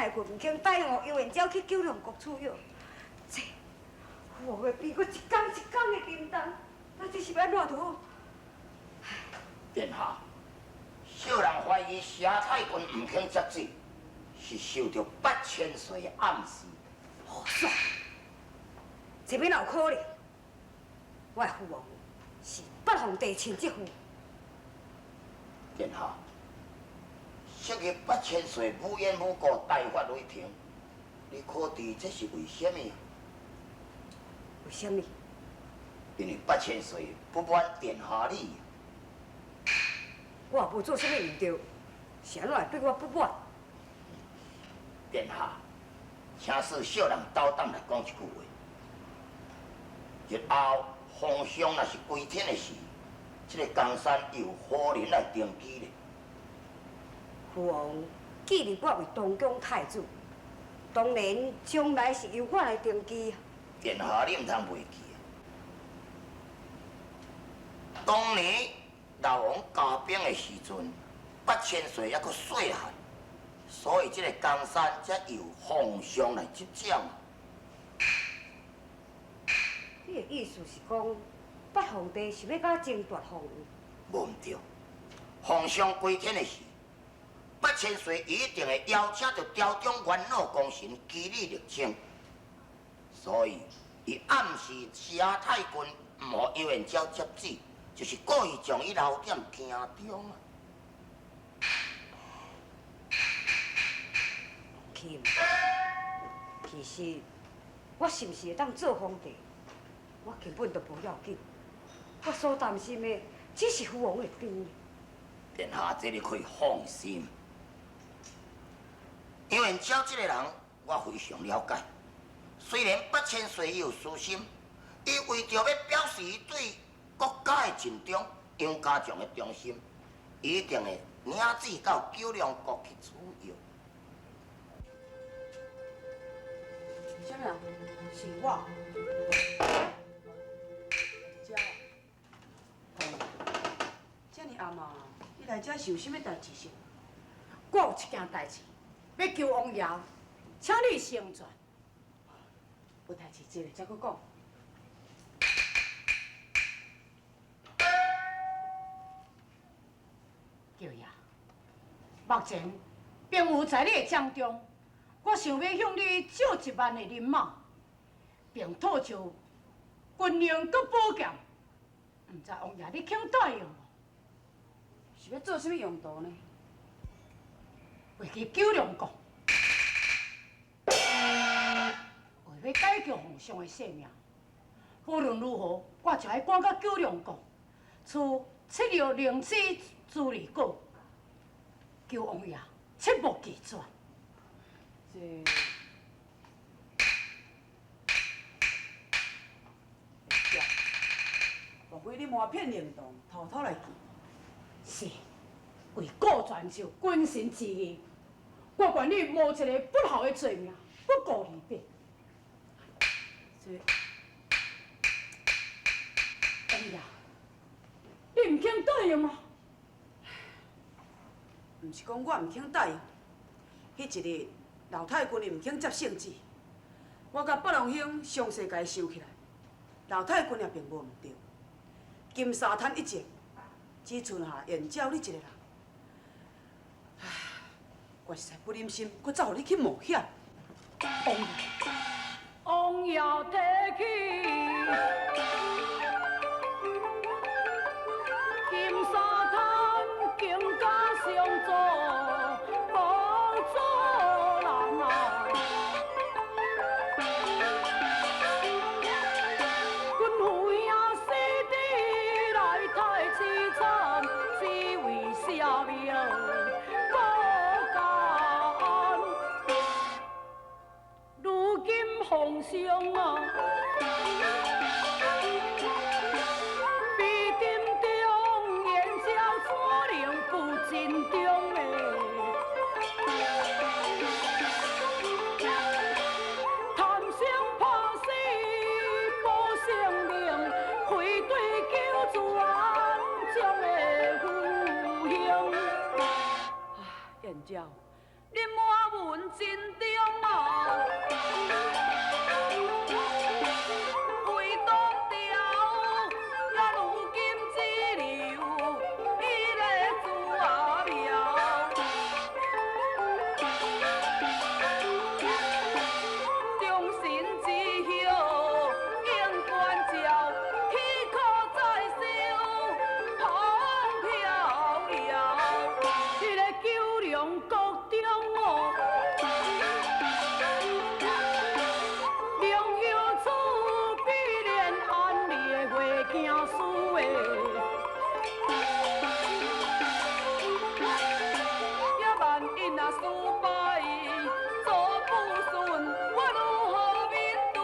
太君毋肯答應予杨延昭去九龍國取藥，這父王的鼻閣一工一工的沉重，那這是欲按怎就好？殿下，小人懷疑佘太君毋肯接旨，是受著八千歲的暗示。胡說！這欲哪有可能？我的父王是八皇帝親戚父。殿下，昔日八千歲無緣無故大發雷霆，你可知這是為啥物？為啥物？因為八千歲不滿殿下你。我也無做啥物毋對，是按怎會對我不滿？殿下，請恕小人斗膽來講一句話。日後皇上若是歸天的時，這个江山由何人來登基呢？父王既立我為東宮太子，當然將來是由我來登基。殿下，你毋通袂記啊！當年老王加兵的時陣，八千歲猶閣細漢，所以這个江山才由皇上來執掌。你的意思是講，八皇帝是欲共我爭奪皇位？無毋對，皇上歸天的時，八千歲一定會邀請著朝中元老功臣據理力爭，所以伊暗示佘太君毋予楊延昭接旨，就是故意將伊留踮京中啊。其其實我是毋是會當做皇帝，我根本就無要緊。我所擔心的只是父王的病。殿下，這你可以放心。楊延昭這個人，我非常了解。雖然八千歲有私心，伊為著欲表示伊對國家的盡忠、楊家將的忠心，伊一定會領旨到九龍國去取藥。啥物人？是我。遮。遮爾暗啊，你來遮是有啥物代誌是？我有一件代誌，欲求王爺，請你成全。無代誌，坐咧才閣講。舅爺，目前兵符在你的掌中，我想欲向你借1萬的人馬，並討籌軍令佮寶劍，毋知王爺你肯答應無？是欲做啥物用途呢？為去九龍國，為欲解救皇上的性命，無論如何，我就愛趕到九龍國，取七粒靈芝茱萸果，求王爺切莫拒絕。這會，莫非你瞞騙靈堂，偷偷來去？是，為顧全就君臣之義，我願意冒一个不孝的罪名，不顧離別。這王爺，你毋肯答應嗎？毋是講我毋肯答應，彼一日老太君伊毋肯接聖旨，我佮北龍兄詳細共伊想起來，老太君也並無毋對。金沙灘一戰，只剩下延昭你一個人，唉，我實在不忍心，閣走予你去冒險。王爺，王爺提起金沙灘，更加相助，無阻攔啊！阮父兄死佇來太凄慘，只為舍命國家安。如今皇上啊，悲沉重，延昭怎能不珍重呢？貪生怕死保性命，愧對九泉中的父兄。唉，延昭，你满文真中啊，为当朝也如今之流，伊咧做啊庙。忠臣之孝应关照，岂可再受风飘摇？这个九龙国中哦，龙游处必然安利的花镜书的。也万一若失败做不顺，我如何面对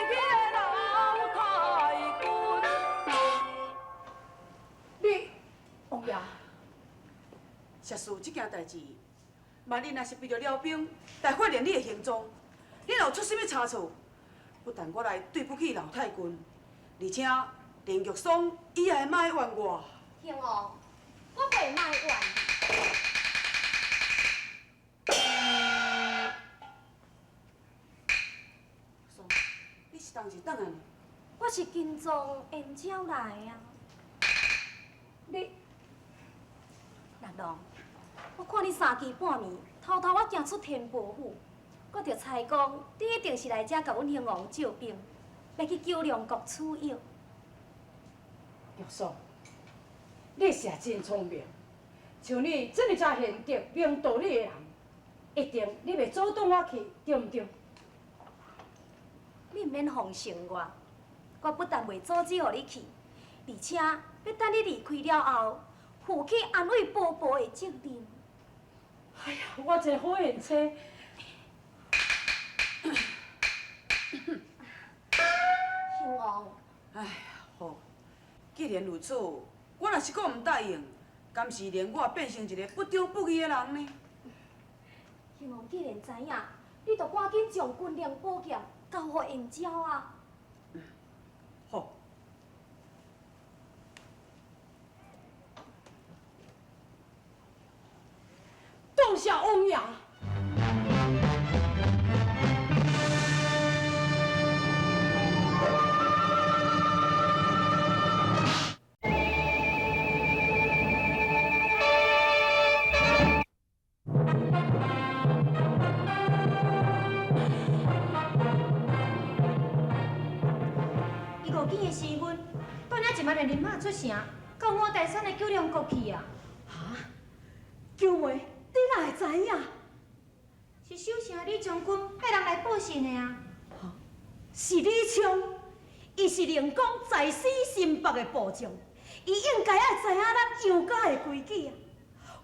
彼个老太君？你，王爷，实事这件代志，万一若是为著了兵来发现你的行踪，你若有出啥物差错，不但我来对不起老太君，而且连玉霜伊也会埋怨我。兴王，我袂埋怨你。霜，你是当时转来呢？我是跟踪燕鸟来的啊。你，六郎，我看你三更半暝偷偷仔行出天伯府，我就猜讲你一定是来遮共阮兴王借兵，欲去九龙国取药。玉霜，你是也真聪明，像你这么遮贤德、明道理的人，一定你袂阻挡我去，对毋对？你毋免奉承我，我不但袂阻止予你去，而且欲等你离开了后，负起安慰婆婆的责任。哎呀，我这个好贤妻，兴王，哎呀，好，既然如此，我若是阁毋答应，敢是连我变成一个不忠不义的人呢？兴王既然知影，你就赶紧将军令宝剑交予燕鸟啊！好。多谢王爷。伊五更的时分，带领1万的人马出城，到五台山的九龙国去啊！哈？九妹，你哪会知影？是守城的李将军派人来报信的啊！是李昌，伊是灵公在死心北的部将，伊应该爱知影咱杨家的规矩啊！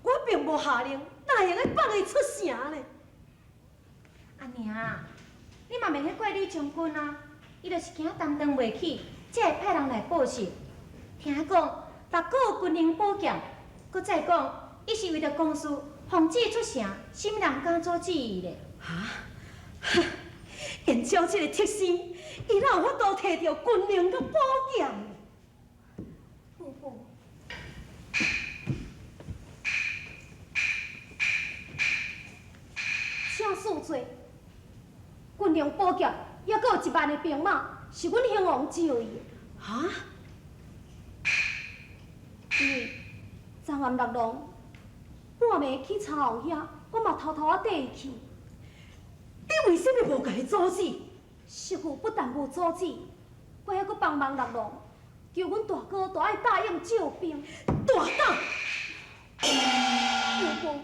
我并无下令，哪会用得放伊出城呢？阿娘，你嘛袂去怪李将军啊！伊就是惊担当袂起，才会派人来报信。听讲，六个军令宝剑，阁再讲，伊是为著公事防止出城，啥物人敢阻止伊咧？哈？燕鸟这个特生，伊哪有法度提著军令佮宝剑？婆婆，请恕罪。军令宝剑，犹阁有1万的兵马，是阮兴王借伊的。哈？因为昨暗六郎半暝去查王遐，我嘛偷偷仔缀伊去。你为啥物无共伊阻止？师父不但无阻止，我还阁帮忙六郎，求阮大哥大爱答应借兵。大胆！婆婆，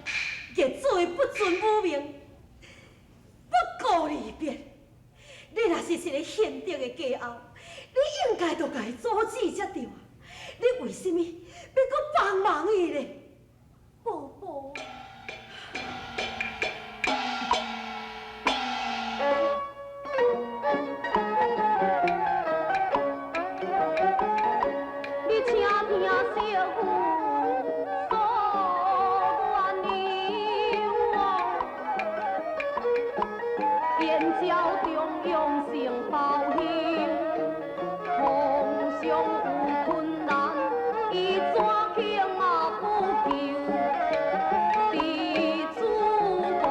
业做的不尊母命，不顾离别。你若是一个贤德的家后，你应该就共伊阻止才对啊！你为啥物欲阁帮忙伊咧？婆婆。你请听媳妇所愿由，燕鸟中用成报应，皇上有困难，伊怎肯啊不求？伫主公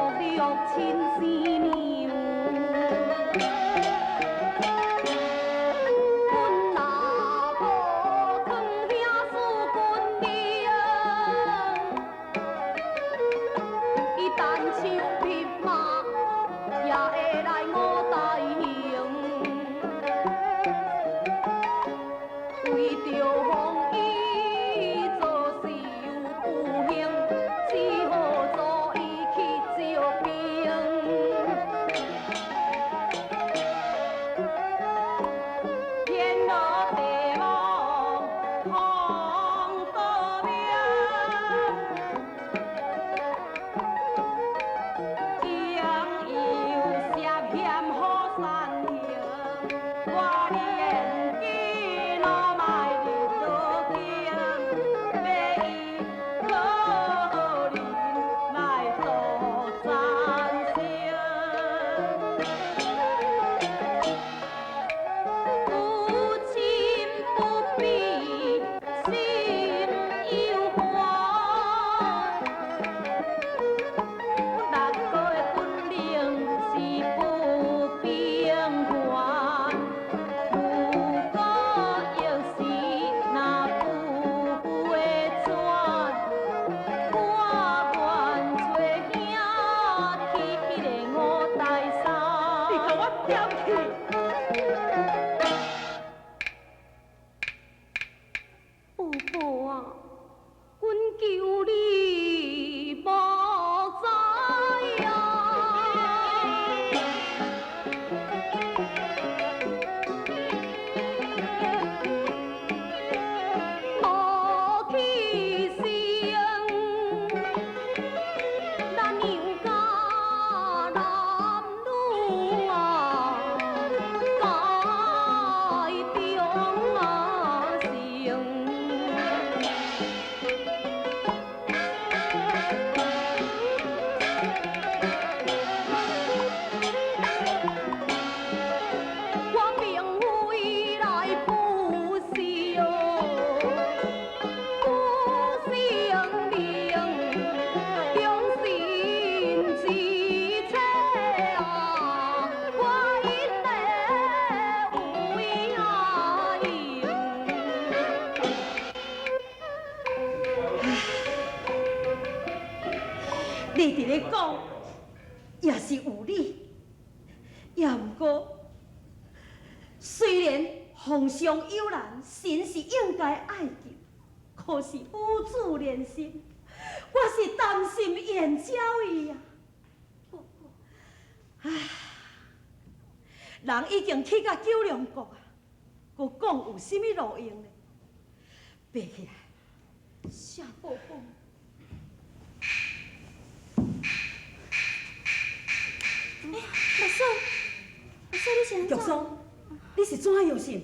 你佇咧講也是有理，也毋過，雖然皇上有難，臣是應該愛救，可是母子連心，我是擔心燕昭伊啊。唉，人已經去到九龍國啊，閣講有啥物路用呢？爬起來，謝伯伯。哎，六嫂，六嫂，你是按怎？玉霜，你是怎樣想？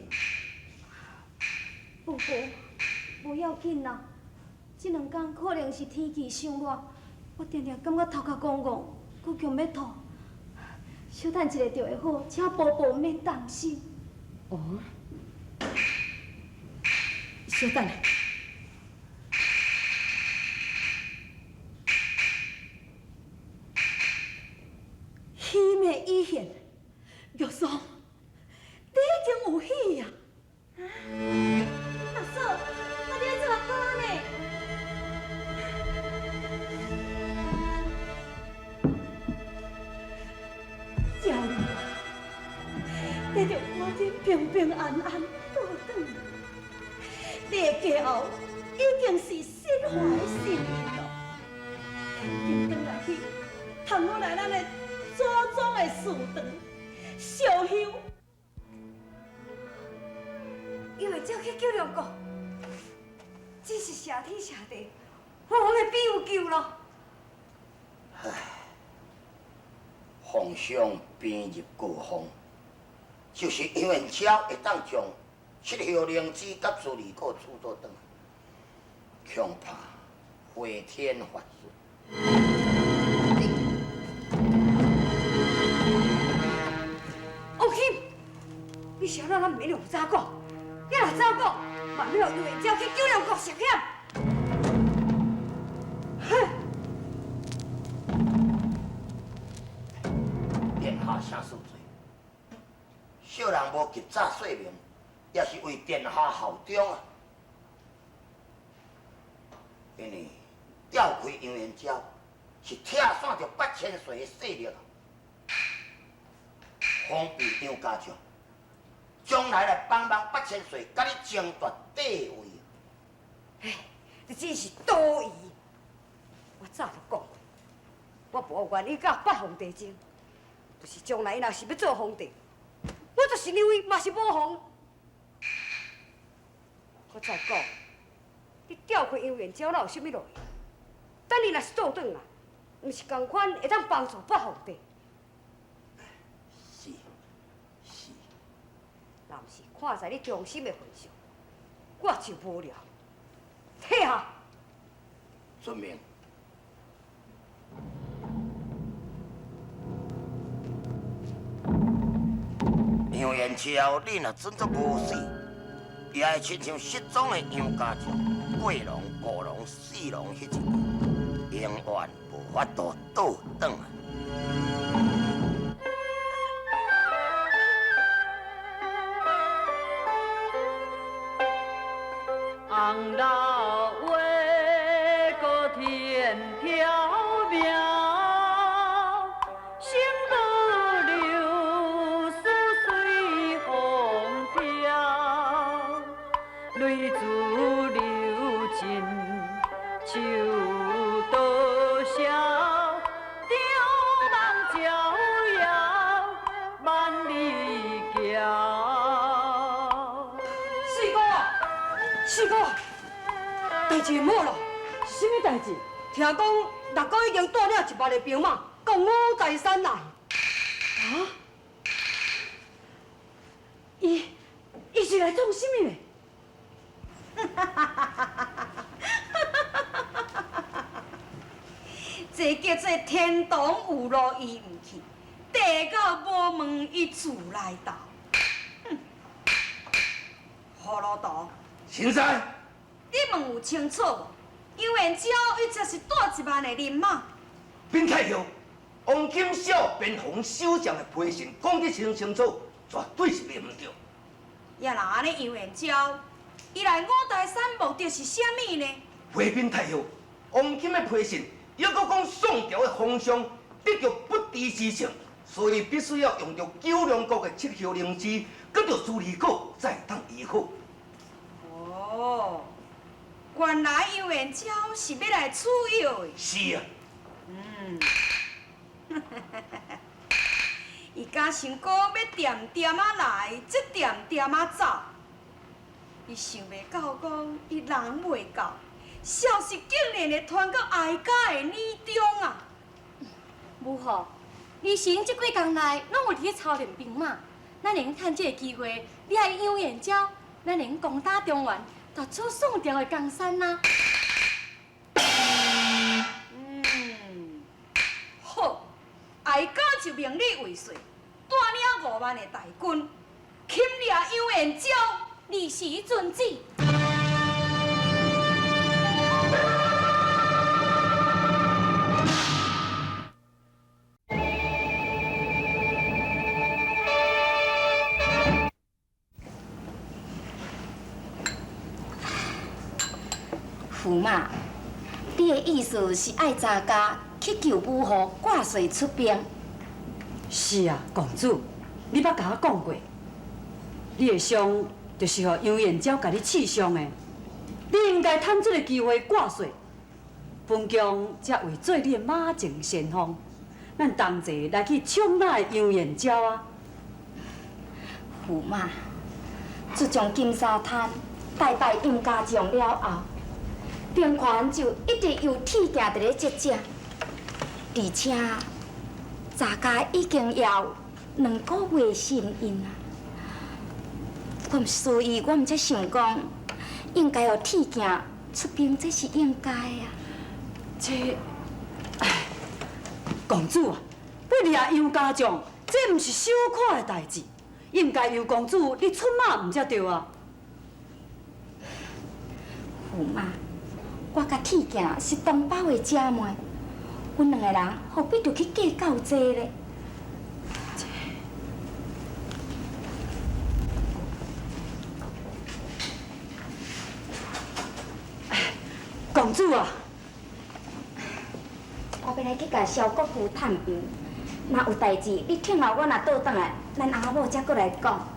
伯伯，無要緊啦。這兩工可能是天氣傷熱，我定定感覺頭殼怣怣，閣強欲吐。小等一下就會好，請伯伯毋免擔心。哦，小等下。喜命已現，玉霜，你已經有喜啊！阿嫂，啊你愛做阿哥呢？嬌兒，你著趕緊平平安安倒轉來。你的家後已經是新懷新意咯，緊轉來去，通好來咱的祖宗的祠堂燒香。因為走去九龍國，真是謝天謝地，父王的病有救咯。唉，皇上病入膏肓，就是因為昭會當將七葉靈芝佮茱萸果取倒轉來，恐怕回天乏術。王钦，你啥人咱毋免予早講？你若早講，嘛免予杨元昭去九龍國涉險。哼！殿下啥恕罪？小人無及早說明，也是為殿下效忠啊。因為調開楊元昭是拆散著八千歲的勢力啊，方便楊家將將來來幫忙八千歲，佮你爭奪帝位。唉，你真是多疑！我早就講過，我無願意佮八皇帝爭，就是將來伊若是欲做皇帝，我就是認為嘛是無妨。我再講，你調開楊元昭，哪有啥物路用？等伊若是倒轉來，毋是仝款會當幫助八皇帝？是，是。若毋是看在你忠心的份上，我就無聊。退下。遵命。楊元昭，你若裝作無死，也會親像失蹤的楊家將、過龍、五龍、四龍彼一个，永遠無法度倒轉來。紅老話過天縹緲，心如流思隨風飄，淚珠流盡秋多少，張望照耀萬里橋。四哥，四哥，代誌毋好咯！啥物代誌？聽講六哥已經帶領1萬个兵馬到五台山來。啊？伊伊是來創啥物呢？這叫做天堂有路伊毋去，地獄無門伊自來投。哼！葫蘆圖，先生，你問有清楚無？楊元昭伊才是帶1萬个人馬。稟太后，王金小邊防守將的批信講得清清楚，絕對是袂毋對。也若按呢，楊元昭，伊來五台山目的是啥物呢？回稟太后，王金的批信抑阁讲宋朝的皇上得著不治之症，所以必须要用著九龙国的七叶灵芝，阁著茱萸果才会当医好。哦，原来杨延昭是欲来取药的。是啊。嗯。伊敢想讲欲恬恬仔来，才恬恬仔走。伊想袂到讲，伊人袂到，消息竟然会传到哀家的耳中啊！母后，你神这几工来，拢有伫咧操练兵马，咱会用趁这个机会，掠杨延昭，咱会用攻打中原，夺取宋朝的江山啊！嗯，好，哀家就命你为帅，带领5万的大军，擒掠杨延昭。儿时遵旨。驸马，你的意思是爱查家去救武后挂帅出兵？是啊，公主，你捌共我讲过，你的伤就是予杨延昭共你刺伤的，你应该趁这个机会挂帅，本宫才为做你的马前先锋，咱同齐来去抢那的杨延昭啊！驸马，自从金沙滩大败杨家将了后，兵权就一直由铁镜伫咧执掌，而且查家已经也有2个月身孕啊。所以，我毋才想讲，应该予铁镜出兵，这是应该啊。这，哎，公主啊，欲掠杨家将，这毋是小可的代志，应该由公主你出马毋才对啊。驸马，我佮铁镜是同胞的姐妹，阮两个人何必著去计较这咧？公主啊，我欲来去共萧国舅探病，若有代志，你听候我若倒转来，咱阿母才阁来讲。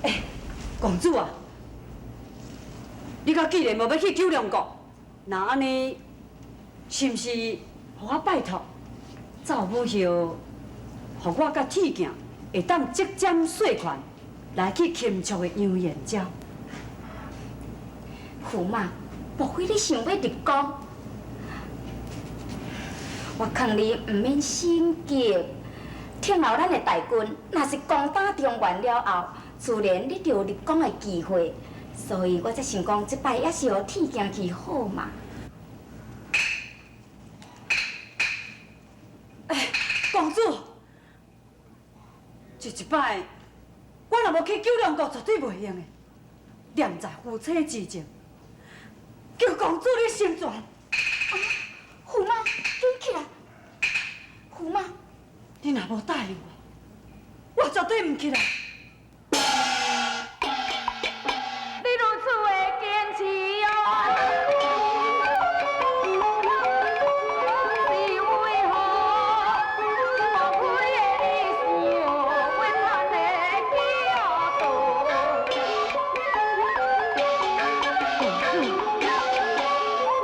欸，公主啊，你敢既然无欲去九龙国，那按呢，是毋是予我拜托，赵武后，予我佮铁镜会当执掌帅权，来去擒捉的杨延昭？驸马，莫非你想欲立功？我劝你毋免心急，听候咱的大军若是攻打中原了后，自然你就有立功的机会。所以我才想讲，这摆也是予铁镜去好嘛。哎，公主，这一摆我若无去九龙国，绝对袂用的。念在夫妻之情，求公主你成全。啊，驸马，紧起来！驸马，你若无答应我，我绝对毋起来。你如此的坚持哦，是为何？莫非的你想阮汉的叫做？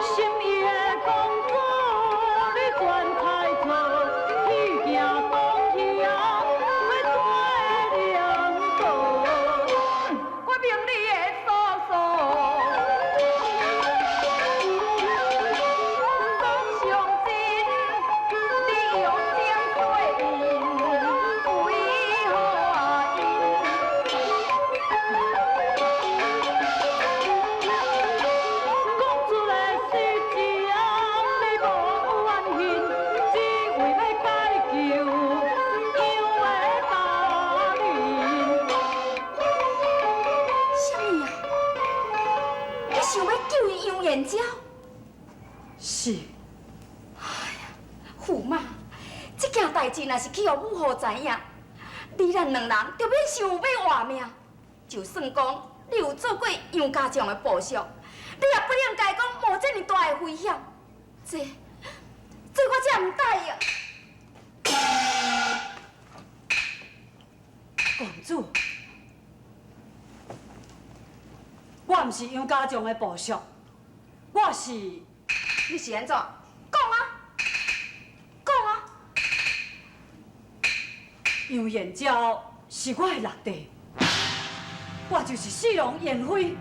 心意的公主，你全猜错，铁镜讲起啊，欲做两个。我明你的所说，讲上真，你用情过因，为何因？讲出的是情，你无怨恨，只为欲解救杨的大人。啥物啊？你想欲救伊杨延昭？是。驸马，这件代志若是去予武后知影，你咱两人就免想有欲活命。就算讲你有做过杨家将的部属，你也不應該講冒這爾大的危險，這我才毋答應。公主，我毋是楊家將的部屬，我是……你是按怎？講啊，講啊！楊延昭是我的六弟，我就是四郎延妃。